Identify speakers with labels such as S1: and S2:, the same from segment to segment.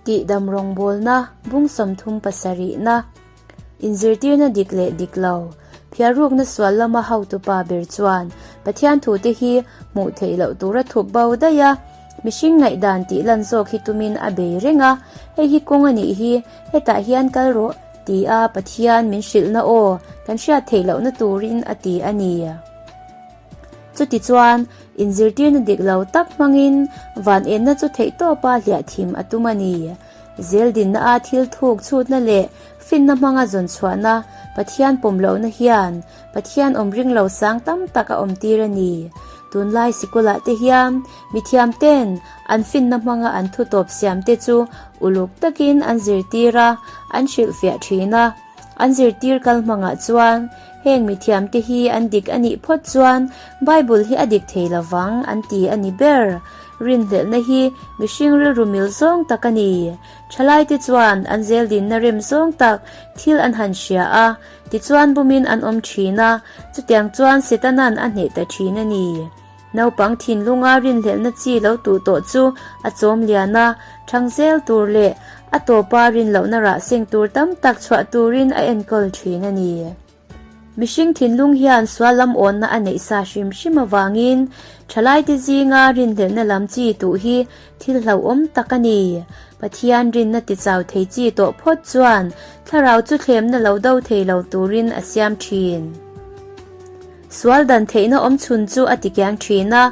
S1: Tihdam rawngbawlna bung 37 na inzirtirna dik leh dik lo phiarrukna sual lama hotupa ber chuan Pathian thute hi hmuh theih loh tura thup bo daih a, mihring ngaihdan tih lan zawk hi tumin a bei reng a, hei hi kawng a nih hi, hetah hian kal rawh ti a Pathian min hrilhna aw kan hriat theih lohna turin a ti a ni. Chutichuan, inzirtirna dik lo tak hmangin van enna chu theihtawpa hliah thim a tum a ni. Zeldinna a thil thuk chhutna leh finna hmanga zawn chhuahna Pathian pawm lohna hian Pathian awm ring lo sang tam tak a awm tir a ni. Tunlai sikulah te hian mithiam ten an finna hmanga an thu tawp siam te chu uluk takin an zirtir a, an hrilhfiah thin a. An zirtir kal hmangah chuan heng mithiam te hi an dik a nih phawt chuan Bible hi a dik thei lovang an ti a ni ber. Rinhlelhna hi mihring rilru mil zawng tak a ni. Thalaite chuan an zeldinna rem zawng tak thil an han hria a, tichuan bumin an awm thin a, chutiang chuan Setanan a hneh ta thin a ni. Naupang thinlunga rinhlelhna chi lo tuh tawh chu a chawm lian a, thang zel tur leh a tawpa rinlohna rah seng tur tam tak chhuah turin a enkawl thin a ni. Mihring thinlung hian sual lam awnna a neih sa hrim hrim avangin thalaite zinga rinhlelhna lam chi tuh hi thil hlauhawm tak a ni. Pathian rinna tichau thei chi tawh phawt chuan thlarau chu thlemna lo do thei lo turin a siam thin. Sual dan theihna awm chhun chu a tikiang thin a,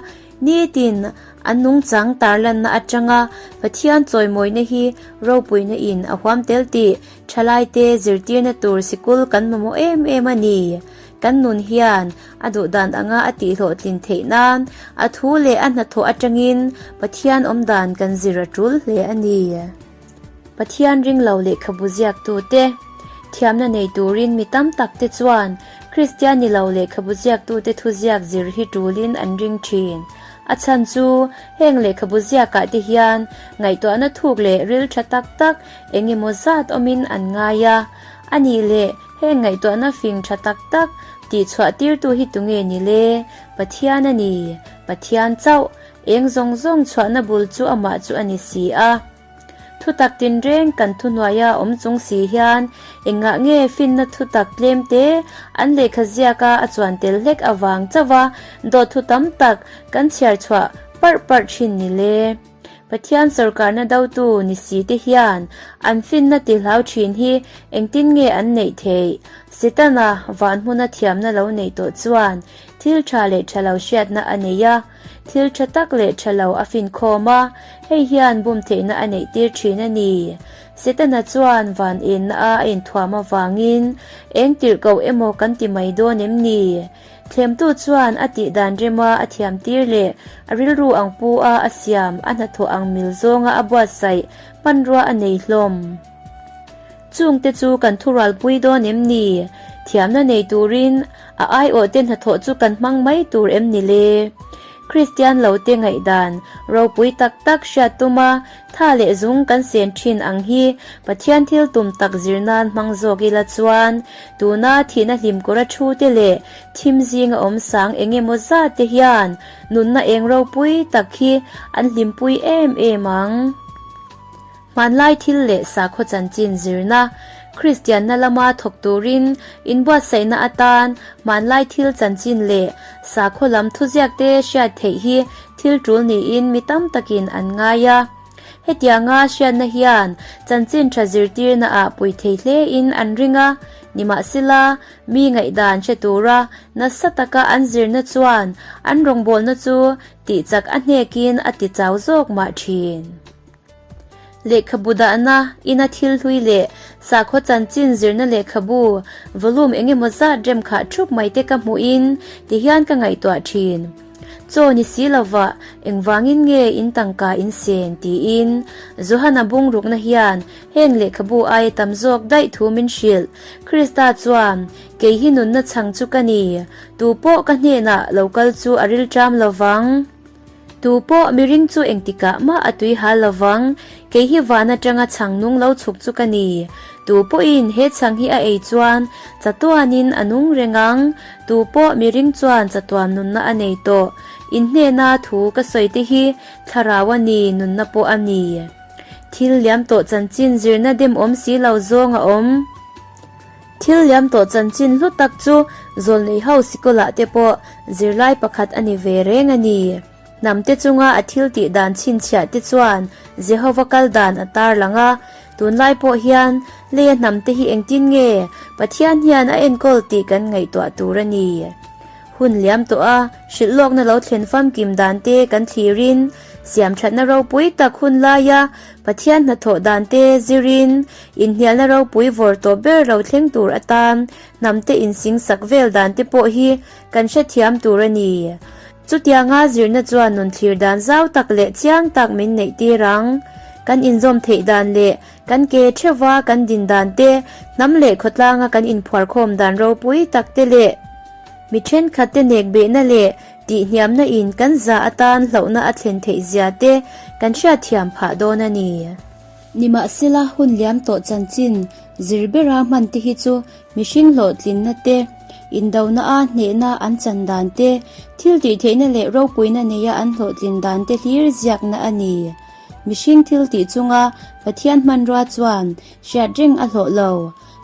S1: Nitin an nungchang tarlanna atanga Pathian chawimawina hi ropuina in a huam tel tih thalaite zirtirna tur sikul kan mamawh em em a ni. Kan nun hian a duhdan anga a tihhlawhtlin theih nan a thu leh a hnathawh atangin Pathian awmdan kan zir a tul hle a ni. Pathian ringlo lehkhabu ziaktute thiamna nei turin mi tam takte chuan Kristian ni lo lehkhabu ziaktute thuziak zir hi tulin an ring thin. A chhan chu heng lehkhabu ziakah te hian ngaihtuahna thuk leh ril tha tak tak eng emaw zat awmin an ngai a. A nih leh heng ngaihtuahna fing tha tak tak tihchhuah tirtu hi tunge ni le? Pathian a ni. Pathian chauh eng zawng zawng chhuahna bul chu amah chu a ni si a. Thutak tinreng kan thuhnuaia awm chung si hian engah nge finna thutak tlem te an lehkha ziaka a chuan tel hlek avang chauha dawt thu tam tak kan chhiar chhuah parh parh thin ni le? Pathian sawrkarna dotu ni si te hian an finna ti hlau thin hi engtin nge an neih theih? Setana van hmuna thiamna lo neih tawh chuan thil tha leh tha lo hriatna a nei a. Thil tha tak leh tha lo a finkhawm a, hei hian bum theihna a neih tir thin a ni. Setana chuan van enna a a inthuam avangin eng tirh ko emaw kan ti mai dawn em ni? Thlemtu chuan a tih dan rema a thiam tir leh a rilru ang pu a a siam a hnathawh ang mil zawnga a buatsaih hmanrua a nei hlawm. Chungte chu kan thurualpui dawn em ni? Thiamna nei turin a aiawhte hnathawh chu kan hmang mai tur em ni le? Kristian lote ngaihdan ropui tak tak hriat tuma tha leh zung kan sen thin ang hi Pathian thil tum tak zir nan hmang zawk ila chuan tuna thihna hlimkawra thu te leh thim zinga awm sang eng emaw zat te hian nunna eng ropui tak hi an hlimpui em em ang. Hmanlai thil leh sakhaw chanchin zirna, Kristianna lama thawk turin inbuatsaihna atan hmanlai thil chanchin leh sakhaw lam thuziakte hriat theih hi thil tul niin mi tam takin an ngai a. Hetianga hriatna hian chanchin tha zirtirnaah pui thei hlein an ring a, nimahsela mi ngaihdan hre tura nasa taka an zirna chuan an rawngbawlna chu tihchak a hnekin a tichau zawk mah thin. Lehkhabu dahna ina thil hlui leh sakhaw chanchin zirna lehkhabu volume eng emaw zat rem khah thup mai te ka hmuhin ti hian ka ngaihtuah thin. Chaw ni si lova engvangin nge in tangka in sen tiin Johana bungrukna hian heng lehkhabu aia tam zawk daih thu min hrilh. Krista chuan, Kei hi nunna chhang chu ka ni, tu pawh ka hnenah lo kal chu a rilṭam lovang. Tu pawh miring chu engtikah mah a tui hal lovang, kei hi van atanga chhang nung lo chhuk chu ka ni. Tu pawhin he chhang hi a ei chuan chatuanin a nung reng ang, tu pawh miring chuan chatuan nunna a nei tawh. In hnena thu ka sawi te hi thlarau a ni, nunna pawh a ni. Thil liam tawh chanchin zirna dem awm si lo zawng a awm. Thil liam tawh chanchin hlu tak chu zawlnei ho sikawlah te pawh zirlai pakhat a ni ve reng a ni. Hnamte chunga a thil tih dan chhinchhiah te chuan Jehova kal dan a tar lang a. Tunlai pawh hian leia hnamte hi engtin nge Pathian hian a enkawl tih kan ngaihtuah tur a ni. Hun liam tawh a, hrilh lawkna lo thlen famkim dan te kan thlirin, siamthatna ropui tak hun laia Pathian hnathawh dan te zirin, inhnialna ropui vawr tawh ber lo thleng tur atan hnamte insingsak vel dan te pawh hi kan hrethiam tur a ni. Chutianga zirna chuan nun thlir dan zau tak leh chiang tak min neih tir ang. Kan inzawm theih dan leh kan ke theuva kan din dan te, hnam leh khawtlanga kan inphuarkhawm dan ropui tak te leh mi thenkhat te nek behna leh tihhniamna in kan za atan hlauhna a thlen theih zia te kan hriatthiam phah dawn a ni. Nimahsela hun liam tawh chanchin zir bera hman te hi chu Mihring hlawhtlinna te, indona a hnehna an chan dan te, thil tihtheihna leh ropuina neia an hlawhtlin dan te hlir ziakna a ni. Mihring thil tih chunga Pathian hmanrua chuan hriat reng a hlawh lo.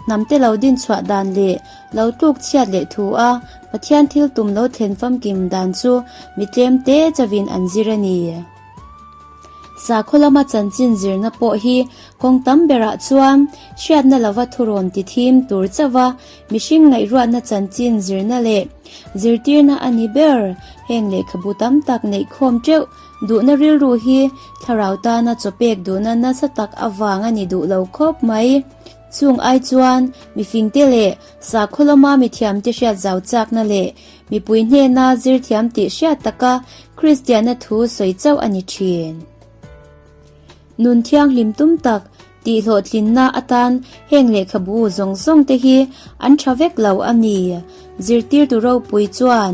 S1: Hnamte lo dinchhuah dan leh lo tluk chhiat leh thu a Pathian thil tum lo thlen famkim dan chu mi tlem te chavin an zir a ni. Sakhaw lama chanchin zirna pawh hi kawng tam berah chuan hriatna lova thurawn ti thim tur chauha mihring ngaihruatna chanchin zirna leh zirtirna a ni ber. Heng lehkhabu tam tak neih khawm teuh duhna rilru hi thlarau tana chawpek duhna nasa tak avang a ni duh lo khawp mai. Chung ai chuan mifingte leh sakhaw lama mithiamte hriat zau chakna leh Mipui hnena zirthiam tih hriat taka Kristianna thu sawi chauh a ni thin. Nun thianghlim tum tak tih hlawhtlinna atan heng lehkhabu zawng zawng te hi an tha vek lo a ni. Zirtirtu ropui chuan,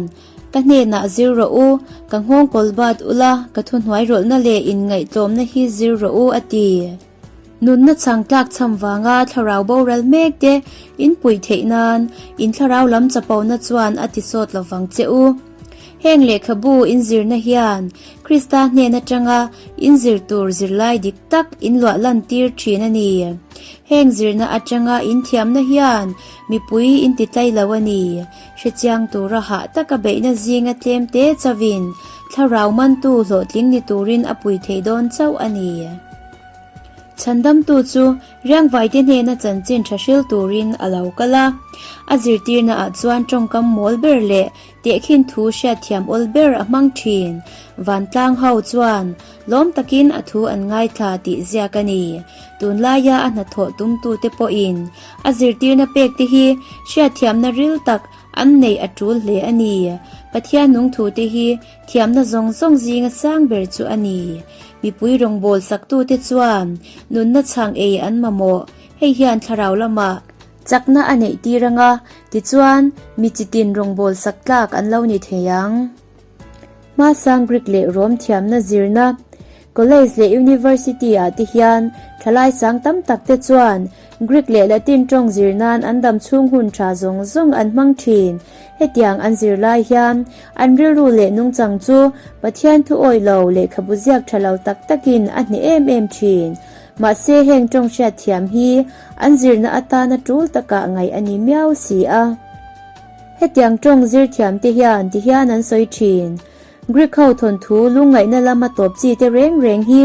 S1: Ka hnenah zir rawh u, ka nghawng kawl bat ula, ka thuhnuai rawlhna leh inngaihtlawmna hi zir rawh u a ti. Nunna chhang tlak chham vanga thlarau boral mek te in puih theih nan in thlarau lam chapona chuan a ti sawt lo vang che u. Heng lehkhabu in zirna hian Krista hnen atanga in zir tur zirlai dik tak in luah lan tir thin a ni. Heng zirna atanga in thiamna hian mipui in ti tlai lo a ni. Hrechiang tura hah taka beihna zinga tlem te chauhin thlarau mantu hlawhtling ni turin a pui thei dawn chauh a ni. Chhandamtu chu riangvaite hnena chanchin tha hril turin a lo kal a. A zirtirnaah chuan tawngkam mawl ber leh tehkhin thu hriatthiam awl ber a hmang thin. Vantlang ho chuan lawm takin a thu an ngaithla tih ziak a ni. Tunlaia a hnathawh tumtute pawhin a zirtirna pekte hi hriatthiamna ril tak an neih a tul hle a ni. Pathian nung thute hi Thiamna zawng zawng zinga sang ber chu a ni. Mipui rawngbâwl saktute chuan nunna chhang ei an mamawh. Hei hian thlarau lamah chakna a neih tir ang a, tichuan mi chitin rawngbâwl sak tlâk an lo ni thei ang. Hmasang Greek leh Rom thiamna zirna College leh University ah te hian thalai sang tam tak te chuan Greek leh Latin tawng zir nan an dam chhung hun tha zawng zawng an hmang thin. Hetiang an zir lai hian an rilru leh nungchang chu Pathian thu awih lo lehkhabu ziak tha lo tak takin a hneh em em thin. Mahse heng tawng hriat thiam hi an zirna atana tul takah ngaih a ni miau si a. Hetiang tawng zir thiam te hian ti hian an sawi thin. Greek ho thawnthu lungngaihna lama tawp chi te reng reng hi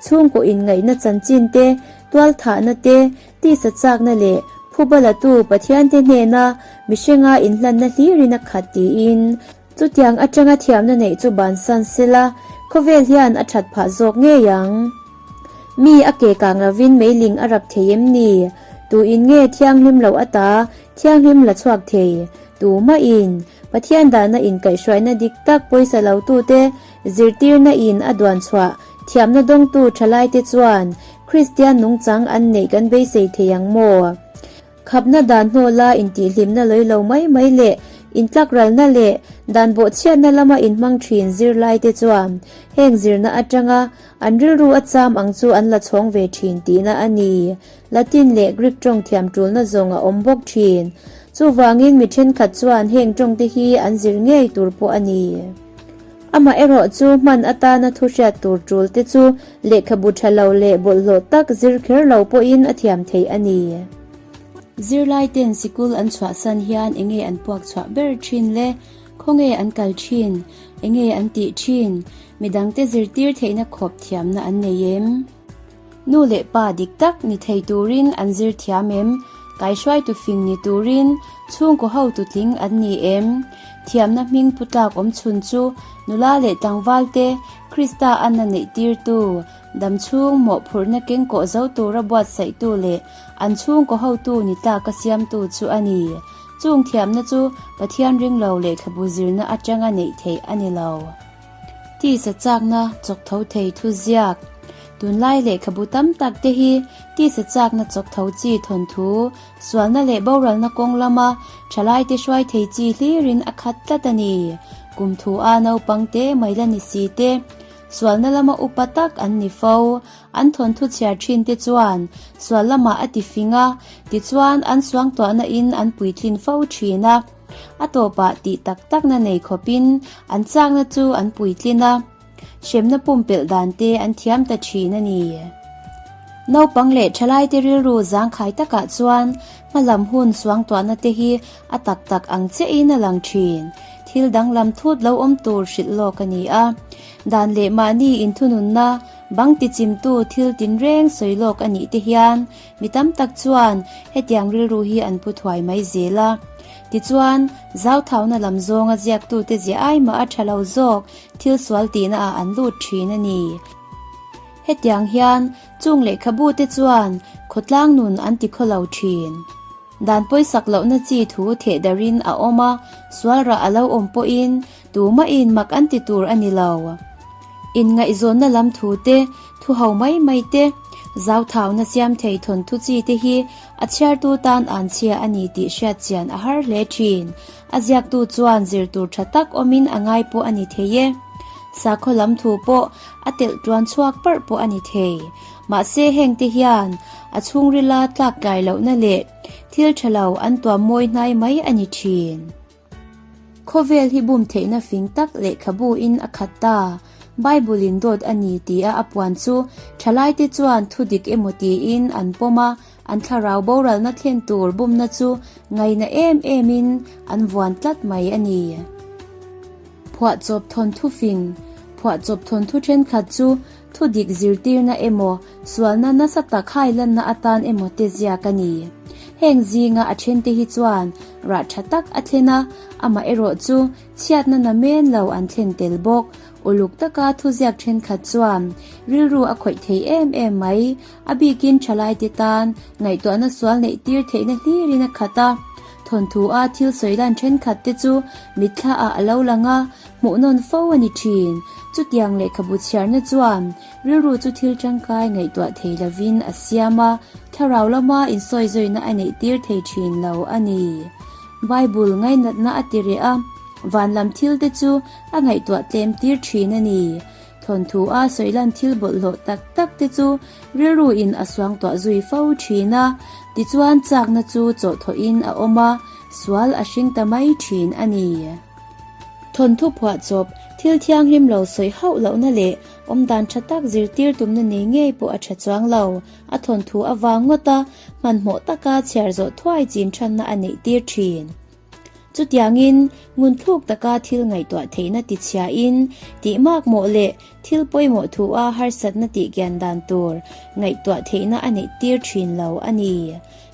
S1: chhungkaw inngaihna chanchin te, tualthahna te, tisa chakna leh phuba latu Pathian te hnena mihringa inhlanna hlirin a khat tiin chutiang atanga thiamna neih chu bansan sela khawvel hian a that phah zawk ngei ang. Mi a ke kang lovin meiling a rap thei em ni? Tuin nge thianghlim loh ata thianghlim la chhuak thei? Tumahin Pathian dahna inkaihhruaina dik tak pawisa lotute zirtirna in a duan chhuah thiamna dawngtu thalaite chuan Kristian nungchang an neih kan beisei thei ang maw? Khapna dan hnawla intihhlimna lawi lo mai mai leh intlakralna leh dan bawhchhiatna lama inhmang thin zirlaite chuan heng zirna atanga an rilru a cham ang chu an la chhawng ve thin tihna a ni. Latin leh Greek tawng thiam tulna zawng a awm bawk thin. Chuvangin mi thenkhat chuan heng tawngte hi an zir ngei tur pawh a ni. Amaherawh chu hman atana thu hriat tur tul te chu lehkhabu tha lo leh bawlhhlawh tak zir kher lo pawhin a thiam theih a ni. Zirlai ten sikul an chhuahsan hian enge an puak chhuah ber thin le? Khawnge an kal thin? Enge an tih thin? Midangte zirtir theihna khawp thiamna an nei em? Nu leh pa dik tak ni thei turin an zir thiam em? Kaihruaitu fing ni turin chhungkaw hotu tling an ni em? Thiamna hming pu tlak awm chhun chu nula leh tlangval te Krista anna neih tirtu, dam chhung mawhphurhna kengkawh zo tura buatsaihtu leh an chhungkaw hotu ni tlaka siamtu chu a ni. Chung thiamna chu Pathian ringlo lehkhabu zirna atanga neih theih a ni lo. Tisa chakna chawk tho thei thu ziak. Tunlai lehkhabu tam tak te hi tisa chakna chawk tho chi thawnthu, sualna leh boralna kawng lama thalai te hruai thei chi hlirin a khat tlat a ni. Kum thu a naupang te mai la ni si te, sualna lama upa tak an ni fo. An thawnthu chhiar thin te chuan sual lamah a ti fing a, tichuan an suangtuahna in an puitlin fo thin a. A tawpah tih tak takna nei khawpin an chakna chu an puitlin a, hremna pumpelh dan te an thiam ta thin a ni. Naupang leh thalaite rilru zangkhai takah chuan hmalam hun suangtuahna te hi a tak tak ang chiahin a lang thin. Thil danglam thut lo awm tur hrilh lawk a ni a. Dan leh mahni inthununna bang tichimtu thil tinreng sawi lawk a nih te hian Mi tam tak chuan hetiang rilru hi an pu thuai mai zel a. Tichuan, zauthauna lam zawnga ziaktute ziah ai mah a tha lo zawk thil sual tihna ah an lut thin a ni. Hetiang hian chung lehkhabu te chuan khawtlang nun an ti khaw lo thin. Dan pawisak lohna chi thu theh darin a awm a, sual rah a lo awm pawhin tumahin mak an ti tur a ni lo. Inngaihzawnna lam thu te, thu ho mai mai te, zauthauna siam thei thawnthu chi te hi a chhiartu tan an chhia a ni tih hriat chian a har hle thin. A ziaktu chuan zir tur tha tak awmin a ngai pawh a ni thei e. Sakhaw lam thu pawh a telh tuan chhuak parh pawh a ni thei. Mahse heng te hian a chhungrila tlak tlai lohna leh thil tha lo an tuam mawi hnai mai a ni thin. Khawvel hi bum theihna fing tak lehkhabu in a khat ta. Bible in dawt a ni tia a puan chu thalaite chuan thu dik emaw tiin an pawm a, an thlarau boralna thlen tur bumna chu ngaina em em in an vuan tlat mai a ni. Phuahchawp thawnthu fing, Phuahchawp thawnthu thenkhat chu Thu dik zirtirna emaw, sualna nasa tak hailanna atan emaw te ziak a ni. Heng zinga a thente hi chuan rah tha tak a thlen a, amaherawh chu chhiatna na men lo an thlen tel bawk. Uluk taka thuziak thenkhat chuan rilru a khawih thei em em mai, a bikin thalaite tan ngaihtuahna sual neih tir theihna hlirin a khat a. Thawnthu a thil sawi lan thenkhat te chu mitthla ah a lo lang a, Hmuhnawn fo a ni thin. Chutiang lehkhabu chhiarna chuan rilru chu thil tangkai ngaihtuah thei lovin a siam a, thlarau lama insawizawiina a neihtir thei thin lo a ni. Bible ngainatna a ti reh a, van lam thil te chu a ngaihtuah tlem tir thin a ni. Thawnthu a sawilan thil bawlhhlawh tak tak te chu rilru in a suangtuah zui fo thin a, tichuan chakna chu chawhthawhin a awm a, sual a hring ta mai thin a ni. Thawnthu phuahchawp, thil thianghlim lo sawi hauh lohna leh awmdan tha tak zirtir tumna nei ngei pawh a tha chuang lo. A thawnthu avang ngawt a, hmanhmawh taka chhiar zawh thuai chin thanna a neih tir thin. Chutiangin, ngunthluk taka thil ngaihtuah theihna tichhiain, tihmakmawh leh thil pawimawh thua harsatna tihkian dan tur ngaihtuah theihna a neih tir thin lo a ni.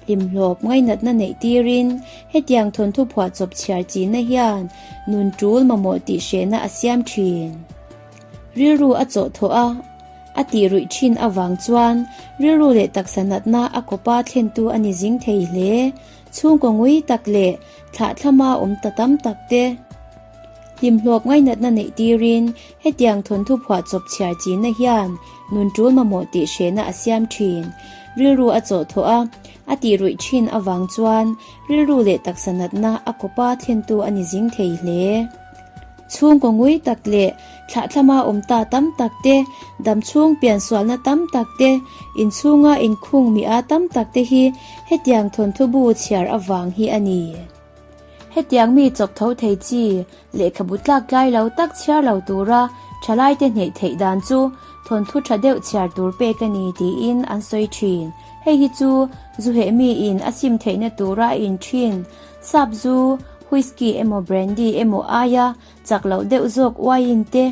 S1: Hlimhlawp ngainatna neih tirin hetiang thawnthu phuahchawp chhiar chinna hian nun tul mamawh tih hrehna a siam thin. Rilru a chawhthawh a, a tih ruih thin avang chuan rilru leh taksa natna a kawpa thlentu a ni zing thei hle. Chhungkaw ngui tak leh thlahthlama awm ta tam tak te. Hlimhlawp ngainatna neih tirin hetiang thawnthu phuahchawp chhiar chinna hian nun tul mamawh tih hrehna a siam thin. Rilru a chawhthawh a, a tih ruih thin avang chuan rilru leh taksa natna a kawpa thlentu a ni zing thei hle. Chhungkaw ngui tak leh thlahthlama awm ta tam tak te, damchhung piansualna tam tak te, inchhunga inkhung mi a tam tak te hi hetiang thawnthu bu chhiar avang hi a ni. Hetiang mi chawk tho thei chi lehkhabu tlak tlai lo tak chhiar lo tura thalaite hneih theih dan chu thawnthu tha deuh chhiar tur pek a ni tiin an sawi thin. Hei hi chu zu heh miin a sim theihna tura a in thin. Sap zu, whisky emaw brandy emaw aia chak loh deuh zawk wine te,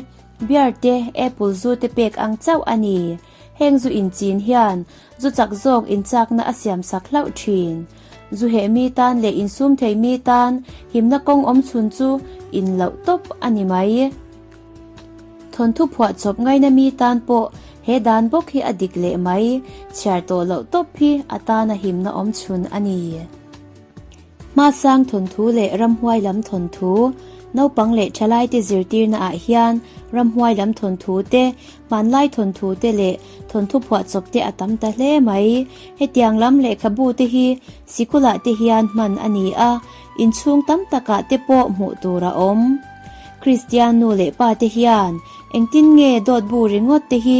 S1: beer te, apple zu te pek ang chauh a ni. Heng zu inchin hian zu chak zawk inchakna a siam sak hlauh thin. Zu heh mi tan leh insum thei mi tan himna kawng awm chhun chu in loh tawp a ni mai. Thawnthu phuah chawp ngaina mi tan pawh he dan bawk hi a dik leh mai, chhiar tawh loh tawp hi a tana himna awm chhun a ni. Hmasang thawnthu leh ramhuai lam thawnthu, Naupang leh thalaite zirtirna ah hian ramhuai lam thawnthu te, hmanlai thawnthu te leh thawnthu phuahchawp te a tam ta hle mai. Hetiang lam lehkhabu te hi sikulah te hian hman a ni a, inchhung tam takah te pawh hmuh tur a awm. Kristian nu leh pa te hian engtin nge dawt bu ringawt te hi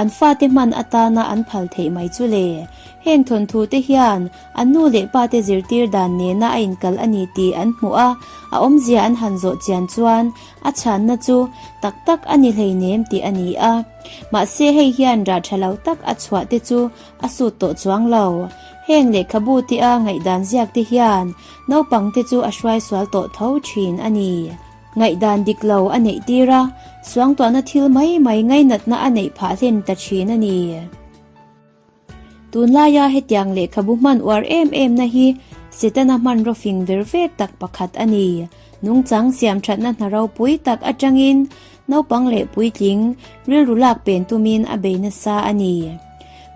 S1: an fate hman atana an phal theih mai chu le? Heng thawnthu te hian An nu leh pa te zirtir dan nena a inkal a ni tih an hmuh a, a awmzia an han zawh chian chuan a chhanna chu tak tak a ni hleinem tih a ni a. Mahse hei hian rah tha lo tak a chhuah te chu a sut tawh chuang lo. Heng lehkhabu te a ngaihdan ziak te hian naupang te chu a hruai sual tawh tho thin a ni. Ngaihdan dik lo a neih tir a, suangtuahna thil mai mai ngainatna a neih phah hlen ta thin a ni. Tunlaia hetiang lehkhabu hman uar em em na hi Setana hmanraw fing ver vek tak pakhat a ni. Nungchang siam thatna hna ropui tak atangin naupang leh puitling rilru lak pen tumin a bei nasa a ni.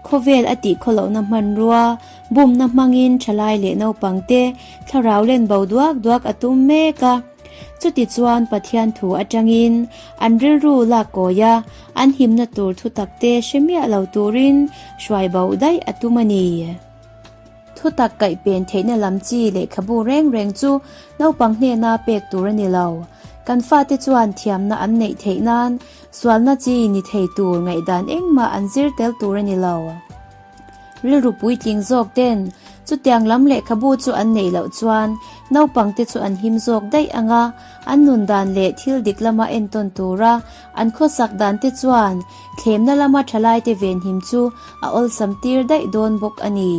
S1: Khawvel a tih khawlohna hmanrua, bumna hmangin thalai leh naupangte thlarau len bo duak duak a tum mek a. Chutichuan Pathian thu atangin an rilru lak kawi a, an himna tur thutak te hre miah lo turin hruai bo daih a tum a ni. Thutak kaih pen theihna lam chi lehkhabu reng reng chu naupang hnena pek tur a ni lo. Kan fate chuan thiamna an neih theih nan sualna chi ni thei tur ngaihdan engmah an zir tel tur a ni lo. Rilru puitling zawk ten chutiang lam lehkhabu chu an neih loh chuan naupang te chu an him zawk daih ang a, an nun dan leh thil dik lama entawn tura an khawsak dan te chuan thlemna lama thalai te venhim chu a awlsam tir daih dawn bawk a ni.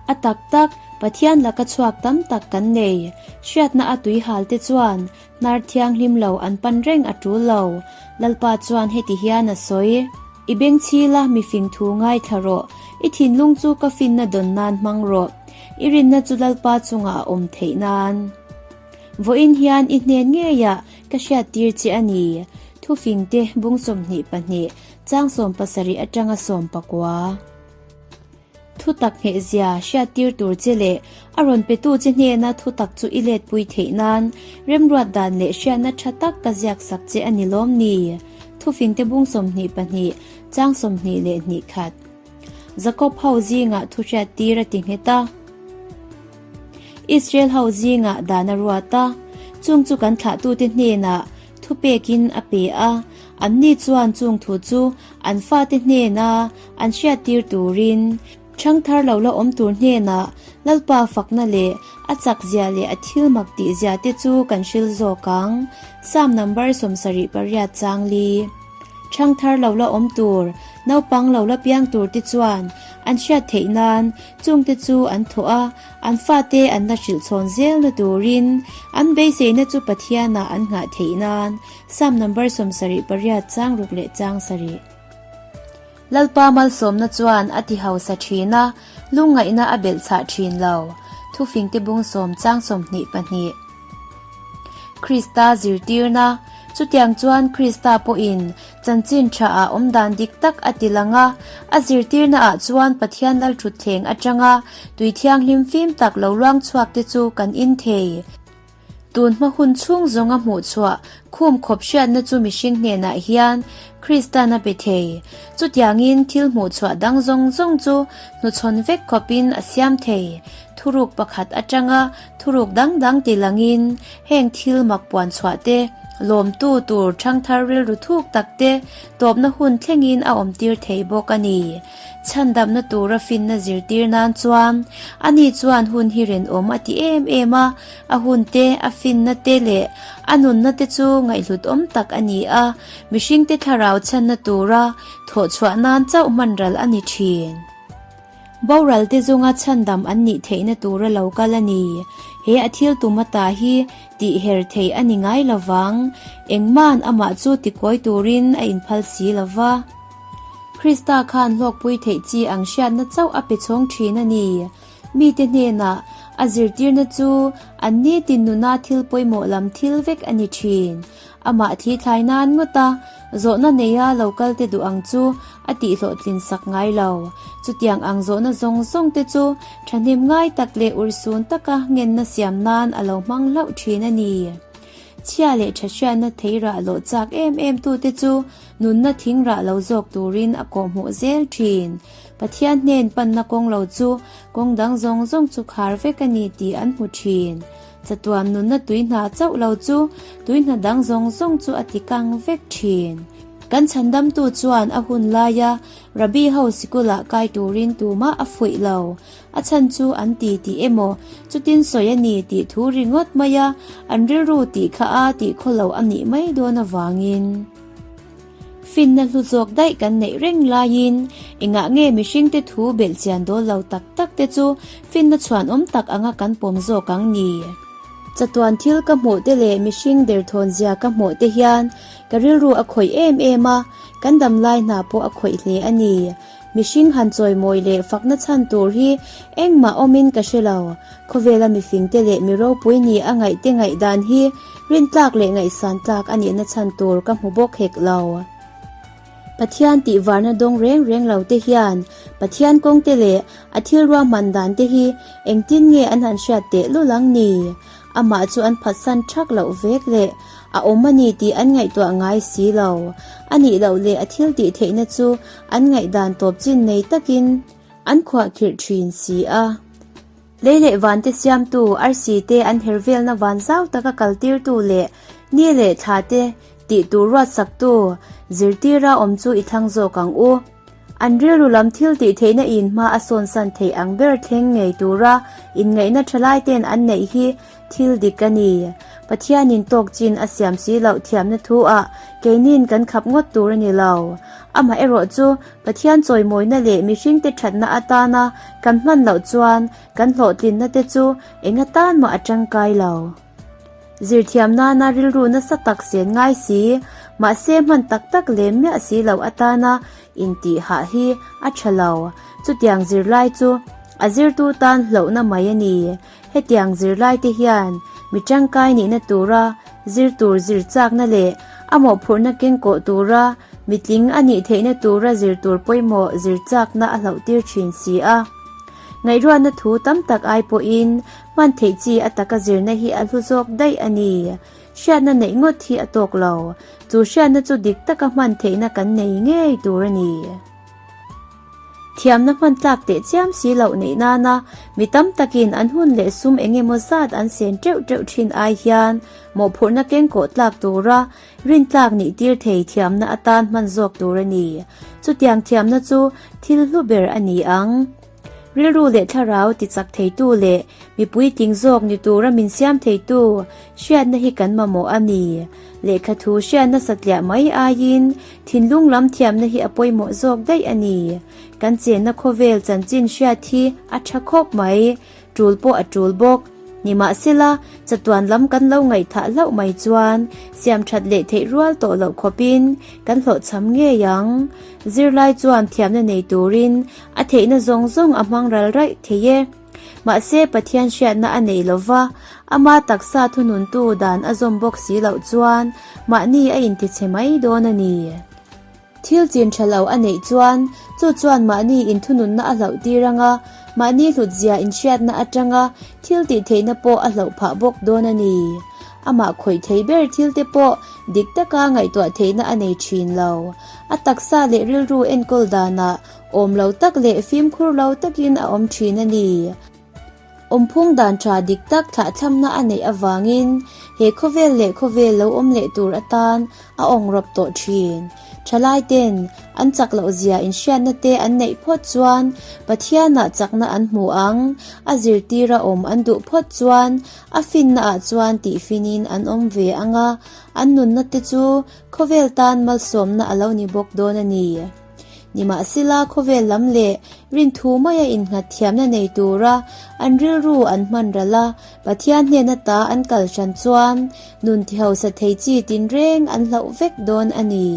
S1: A tak tak, Pathian laka chhuak tam tak kan nei. Hriatna a tuihal te chuan hnar thianghlim lo an pan reng a tul lo. Lalpa chuan heti hian a sawi. I bengchhi la mi fing thu ngaithla rawh, i thinlung chu ka finna dawn nan hmang rawh, i rinna chu Lalpa chungah a awm theih nan. Vawiin hian i hnen ngeiah ka hriattir che a ni, thufingte bung 22, chang 17 atanga 19. Thutak nghehzia hriattir tur che leh a rawn petu che hnena thutak chu i letpui theih nan remruat dan leh hriatna tha tak ka ziak sak che a ni lawm ni? Thufingte bung 22, chang 22 khat. Jakob ho zingah thu hriattir a ti nghet a. Israel ho zingah dan a ruat a, chung chu kan thlahtute hnenah thupekin a pe a, anni chuan chung thu chu an fate hnena an hriattir turin ṭhangthar lo la awm tur hnenah Lalpa fakna leh a chakzia leh a thil mak tihzia te chu kan hril zawk ang. Psalm number 78 chang li. Ṭhangthar lo la awm tur, naupang lo la piang tur te chuan an hriat theih nan chungte chu an thawh a, an fate an la hrilh chhawn zelna turin an beiseina chu Pathianah an nghah theih nan Psalm number 78 chang ruk leh chang sarih. Lalpa malsawmna chuan a ti hausa thin a, lungngaihna a belh chhah thin lo. Thufingte bung sawm chang 22. Krista zirtirna, Chutiang chuan Krista pawhin chanchin tha ah awmdan dik tak a ti lang a, a zirtirna ah chuan Pathian Lalthutthleng atanga tui thianghlim fim tak lo luang chhuak te chu kan in thei. Tun hma hun chhung zawnga hmuh chhuah khum khawp hriatna chu mihring hnenah hian Kristan a pe thei. Chutiangin thil hmuh chhuah dang zawng zawng chu hnuchhawn vek khawpin a siam thei. Thuruk pakhat atanga thuruk dang dang ti langin heng thil mak puan chhuah te Lawmtu tur ṭhangthar rilru thuk tak te tawpna hun thlengin a awmtir thei bawk a ni. Chhandamna tura finna zirtir nan chuan ani chuan hun hi rinawm a ti em em a, a hun te, a finna te leh a nunna te chu ngaihhlut awm tak a ni a, mihringte thlarau chhanna tura thawhchhuah nan chauh hman ral a ni thin. Boral te zunga chhandam an nih theihna tura lo kal a ni. He a thil tum ata hi tih her theih a ni ngai lo vang. Engma'n amah chu tikawi turin a inphal si lo va. Krista khan hlawkpui theih chi ang hriatna chauh a pe chhawng thin a ni. Mite hnenah a zirtirna chu an nitin nuna thil pawimawh lam thil vek a ni thin. Amah thi thlai nan ngawt a, zawhna neia lo kal te duh ang chu a tihhlawhtlin sak ngai lo. Chutiang ang zawhna zawng zawng te chu thahnem ngai tak leh urhsun taka ngenna siam nan a lo hmang hlauh thin a ni. Chhia leh tha hriatna thei rah lawh chak em em tute chu nunna thing rah lo zawk turin a kawhhmuh zel thin. Pathian hnen panna kawng lo chu kawng dang zawng zawng chu khar vek a ni tih an hmu thin. Chatuan nunna tui hna chauh lo chu tui hna dang zawng zawng chu a ti kang vek thin. Kan chhandamtu chuan a hun laia Rabbi ho sikulah kai turin tumah a fuih lo. A chhan chu an ti tih emaw chutin sawi a ni tih thu ringawt maia an rilru tih kha a tih khaw lo a nih mai dawn avangin. Finna hlu zawk daih kan neih reng laiin engah nge mihringte thu belh chian dawl lo tak tak te chu finna chhuanawm tak anga kan pawm zawk ang ni? Chatuan thil ka hmuh te leh mihring derthawn zia ka hmuh te hian ka rilru a khawih em em a, kan damlai hna pawh a khawih hle a ni. Mihring han chawimawi leh fakna chhan tur hi engmah awmin ka hre lo. Khawvela mifingte leh mi ropui ni a ngaihte ngaihdan hi rintlak leh ngaihsan tlak a nihna chhan tur ka hmu bawk hek lo. Pathian tih varna dawng reng reng lo te hian Pathian kawngte leh a thil ruahman dan te hi engtin nge an han hriat teh lul ang ni? Amah chu an phatsan thak loh vek leh a awm a ni tih an ngaihtuah ngai si lo. A nih loh leh a thil tih theihna chu an ngaihdan tawp chin nei takin an khuahkhirh thin si a. Lei leh vante siamtu, arsi te an her velna van zau taka kaltirtu leh ni leh thla te tih tur ruatsaktu zirtira awm chu i thlang zawk ang u. An rilru lam thil tih theihna in hma a sawnsan theih ang ber thleng ngei tura inngaihna thalai ten an neih hi thil dik a ni. Pathianin tawk chin a siam si loh thiamna thu ah keinin kan khap ngawt tur a ni lo. Amaherawh chu Pathian chawimawina leh mihringte thatna atana kan hman loh chuan kan hlawhtlinna te chu eng atan mah a tangkai lo. Zirthiam nana rilru nasa tak sen ngai si, mahse hman tak tak lem miah si lo atana intih hah hi a tha lo. Chutiang zirlai chu a zirtu tan hlauhna mai a ni. Hetiang zirlai te hian mi tangkai nihna tura zir tur zir chakna leh a mawhphurhna kengkawh tura mitling a nih theihna tura zir tur pawimawh zir chakna a hlauhtir thin si a. Ngaihruatna thu tam tak ai pawhin hman theih chi a taka zirna hi a hlu zawk daih a ni. Hriatna neih ngawt hi a tawk lo. Chu hriatna chu dik taka hman theihna kan nei ngei tur a ni. Thiamna hman tlak teh chiam si loh neih nana mi tam takin an hun leh sum eng emaw zat an sen teuh teuh thin ai hian mawhphurhna kengkawh tlak tura rintlak nih tir thei thiamna atan hman zawk tur a ni. Chutiang thiamna chu thil hlu ber a ni ang. Rilru leh thlarau tichak theitu leh mipui tling zawk ni tura min siam theitu hriatna hi kan mamawh a ni. Lehkha thu hriatna satliah mai aiin thinlung lam thiamna hi a pawimawh zawk daih a ni. Kan chenna khawvel chanchin hriat hi a tha khawp mai, tul pawh a tul bawk. Nimahsela, chatuan lam kan lo ngaihthah hlauh mai chuan siam that leh theih rual tawh loh khawpin kan hlawhchham ngei ang. Zirlai chuan thiamna nei turin a theihna zawng zawng a hmang ral raih thei e. Mahse, Pathian hriatna a nei lo va, ama taksa thununtu dan a zawm bawk si loh chuan mahni a intichhe mai dawn a ni. Thil chin tha lo a neih chuan chu chuan mahni inthununna a hlauh tir ang a, mahni hlutzia inhriatna atanga thil tih theihna pawh a hlauh phah bawk dawn a ni. Amah khawih thei ber thil te pawh dik taka ngaihtuah theihna a nei thin lo. A taksa leh rilru enkawl danah awm lo tak leh fimkhur lo takin a awm thin a ni. Awmphung dan tha dik tak thlahthlamna a neih avangin he khawvel leh khawvel lo awm leh tur atan a awngrawp tawh thin. Thalai ten an chak loh zia inhriatna te an neih phawt chuan Pathianah chakna an hmu ang, a zirtira awm an duh phawt chuan a finna ah chuan tihfinin an awm ve ang a, an nunna te chu khawvel tan malsawmna a lo ni bawk dawn a ni. Nimahsela khawvel lam leh rinthu maia innghat thiamna nei tura an rilru an hman ral a, Pathian hnen ata an kal hran chuan nun tihausa thei chi tinreng an hlauh vek dawn a ni.